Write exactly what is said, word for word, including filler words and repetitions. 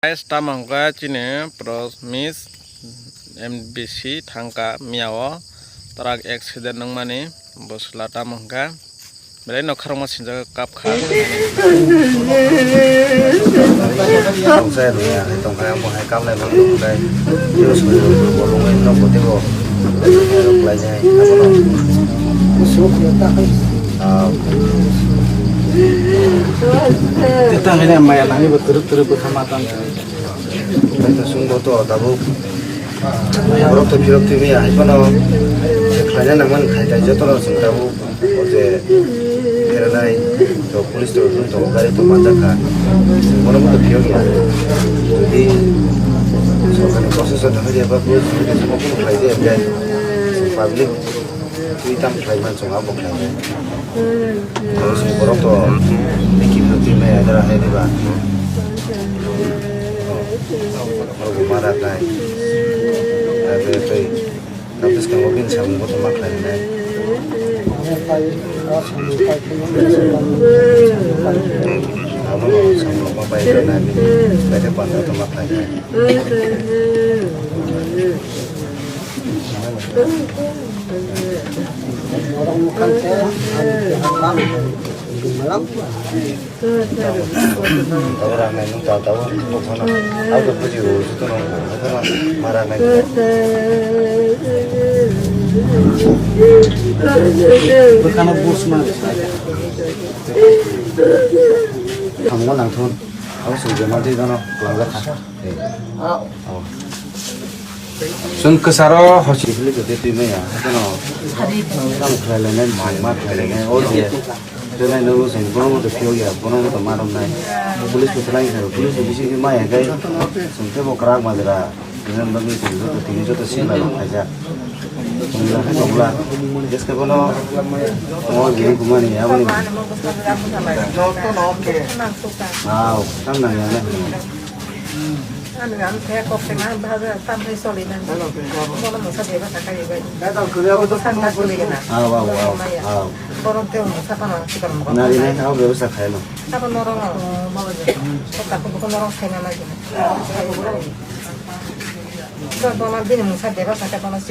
Guys, tamo hwnkha chini Promise M B C thangkha miyao truck accident wngmani bwsla tamo hwnkha belai nokharokma sinjak kapkha. Tongsa rwya hai tongkha, omo hai kablai mano tongkha, tei tei swkang bo rwngwi nokbo teibo khlainai abono. Ah. Tei tang hai maya nangni bo twrwk twrwk bwkha ma tang. Tei to chwngbo to tabuk borok to phirok twi maya hai phano khlaina nangmani khai tai jotono chwng tabuk. O je pheranai, to police to rw tongo, gari to manjak kha. Bono bo to phiyok ya. Jodi sorkarni process o thangwi ya ba police ni khe kunu khlai de ya, public twi tam khlai man chwng abo khlai de. Oro se borok to bikhi bikhi maya dara hai diba. Oro bo ma rak nai. Abo tei. Tabuk bwskango bini samung bo tongma khlainai. Abono samung ma pai rwna bini bai khe panda tongma khlainai. Abo rang nai nung ta tabuk buphano. Abo buji o juto nung buphano ma rang nai. Bwkhano bus ma. Tamo nang thun. Abo sung jema di dono. Kwlangjakha. Chwng kwcharo hosi philip de twi maya, haino tamo khlai lainai, mai ma khlai lainai, o je khlai lainai, o chwng bono moto phiyok ya, bono moto ma romnai, police bo khlai kha, police bo bisi ma ya kai, chwng tei bo kwrak majra, nini bagwi chwng joto tini joto sila rok khaijak, chwng la khe chwng la, jeske bono, o je kumani aboni. Wow, tam nang ya na. Ani ang khe kok se nang bha bha tam hai soli nang. Bono mungsa beba sakha ye bai. Bono sa na soli na. Aw, aw, aw, aw. Bono te mungsa pa na sikar mo. Nari nai aw beba sakha no. Sabo norong. Kok ta ko norong sai na lagi. Bono bini mungsa beba sakha bono